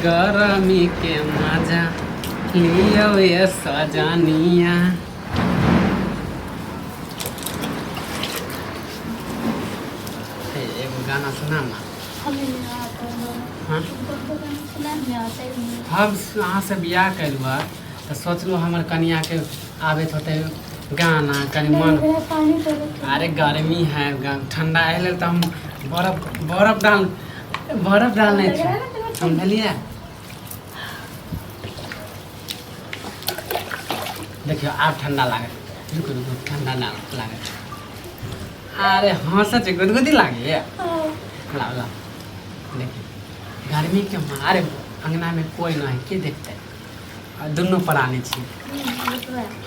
गरमी के मजा लियो ये सजनिया। हे, एगो गाना सुना ना। हमें नहीं आता है। हाँ? तुमको गाना सुना नहीं आता ही नहीं। हम अहाँसँ बियाह केलहुँ हँ तऽ सोचलहुँ हमर कनियाके आबैत होतै गाना कनि मन। मेरा पानी तो रखो। अरे गर्मी है, ठंडा एहि लेल तऽ हम बरफ बरफ डाल बरफ डालने छी, समझलियै? देखियौ आब ठंडा लागत, रुकू रुकू, ठंडा लागत। अरे हँसै छै, गुदगुदी लागैए। हाँ। लाओ लाओ, देखियौ गर्मी के मारे अंगना में कोई नहीं, के देखते? आ दुनू प्राणी छी,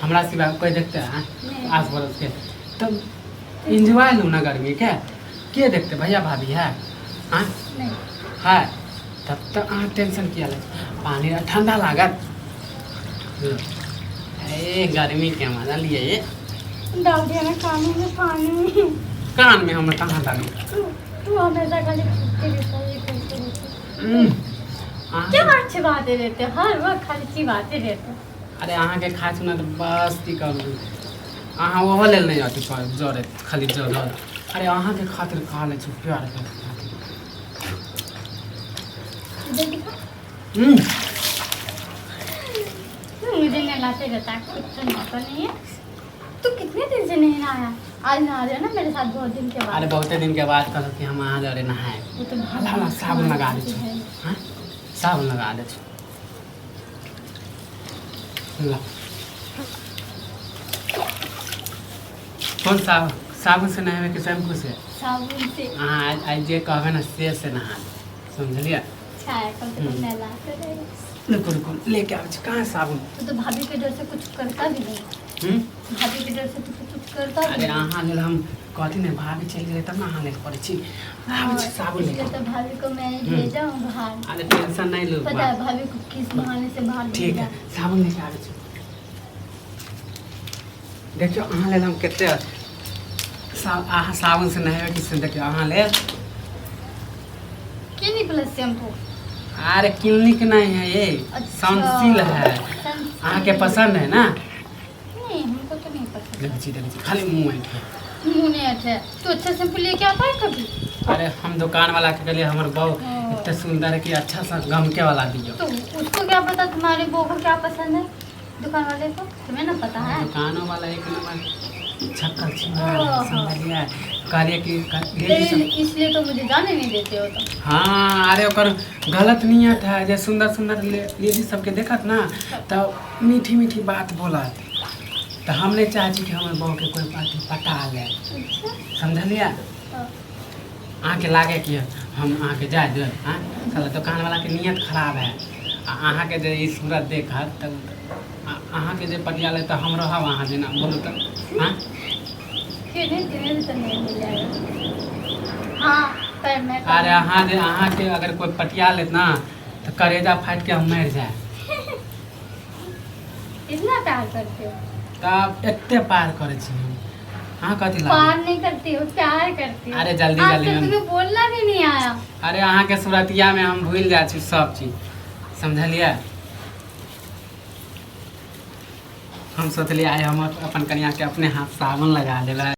हमरा सिवा कोई देखते हैं? आस पड़ोस के तब एंजॉय लू ना गर्मी के। के देखते? भैया भाभी है? हाँ है, तब तक अहाँ टेंशन किया लै? पानी ठंडा लागत। ए गर्मी के मजा लिए। डाल दिया ना कान में पानी। कान में हम कहाँ डालू? तू तू हमेशा खाली थूकते रहता है, ये करते रहता है। क्या अच्छी बातें रहते हैं, हर वक्त खाली चिबाते रहते हैं। अरे अहाँके खाइ सुना तऽ बस की करू, अहाँ ओहो लेल नहि अथी कर जरे खाली जरत। अरे अहाँके खातिर खा लै छी प्यार के खातिर। इधर दिखा। तू मुझे नहलाते रहता है, कुछ तो नहाता नहीं है। तू कितने दिन से नहीं नहाया? आज नहा रहे हो ना मेरे साथ बहुत दिन के अरे बाद। बहुते दिन के बाद कहलक कि हम अहाँ जरे नहाए। वो तो ला ला, साबुन लगा दै छी। हाँ, साबुन लगा दै छी, ला। कोन साबुन? साबुन से नहेबै कि शैम्पू से? साबुन से। अहाँ आइ आइ जे कहबै ने से नहा देब, समझलियै? अच्छा है, कम से कम नहलाते रहे। रुकू रुकू, लेके आबै छी। कहाँ साबुन? तू तो भाभी के डर से कुछ करता भी नहीं। हम्म? भाभी के डर से तू कुछ करता भी अरे नहीं। अहाँ लेल हम कहती ने, भाभी चलि गेलै तब ने अहाँ लेल करै छी। आबै छी साबुन इसलिए लेके। तो भाभी को मैं भेजा हूँ बाहर। अरे टेंशन नहीं लू। पता है भाभी को किस बहाने से बाहर ठीक भेजा। है, साबुन लेके आबै छी। देखियौ अहाँ लेल हम कते अहाँ साबुन से नहेबै कि से देखियौ अहाँ लेल। Clinic plus shampoo. अरे क्लिनिक नहीं है ये। अच्छा। सनसिल्क है। सनसिल्क। अहाँके पसंद है ना? नहीं, हमको तो नहीं पसंद। देखै छी देखै छी, खाली मुँह ऐठे। मुँह नहीं ऐठे। तू अच्छा शैम्पू लेके आता है कभी? अरे हम दुकान वाला के कहलिए हमर बहू एते सुंदर है कि अच्छा सा गमके वाला दियो। तो उसको क्या पता तुम्हारे बहू को क्या पसंद है? दुकान वाले को तुम्हें ना पता है। दुकानों वाला एक नंबर छक्कल छी। ओहो। समझलियै? कहलिए कि लेडीज सब- इसलिए तो मुझे जाने नहीं देते हो तो। हाँ, अरे ओकर गलत नियत है जे सुंदर सुंदर लेडीज सबके देखत ना तऽ मीठी मीठी बात बोलत, तऽ हम नहि चाहै छी कि हमर बहूके कोई अथी पटा ले। अच्छा। समझलियै? हाँ। अहाँके लागे कि हम अहाँके जाय देब? आँय साला दोकान वाला के नियत खराब है। आ अहाँके जे ई सूरत देखत तऽ अहाँके जे पटिया ले तऽ हम रहब अहाँ जेना, बोलू तऽ? आँय फिर नहीं, तुम्हें भी तो नहीं मिलेगा। हाँ, पर मैं अरे अहाँ जे अहाँके अगर कोई पटिया लेत ना तऽ करेजा फाटि के हम मरि जाए। इतना प्यार करते हो? तब एते पार करै छी हम, अहाँ कथी प्यार लागे? नहीं करती हो, प्यार करती हो। अरे जल्दी आज जल्दी तक हम- तुम्हें बोलना भी नहीं आया। अरे अहाँके सूरतियामे हम भूलि जाइ छी सब चीज, समझलियै? हम सोचलियै आइ हम अपन कनियाके अपने हाथ साबुन लगा देबै।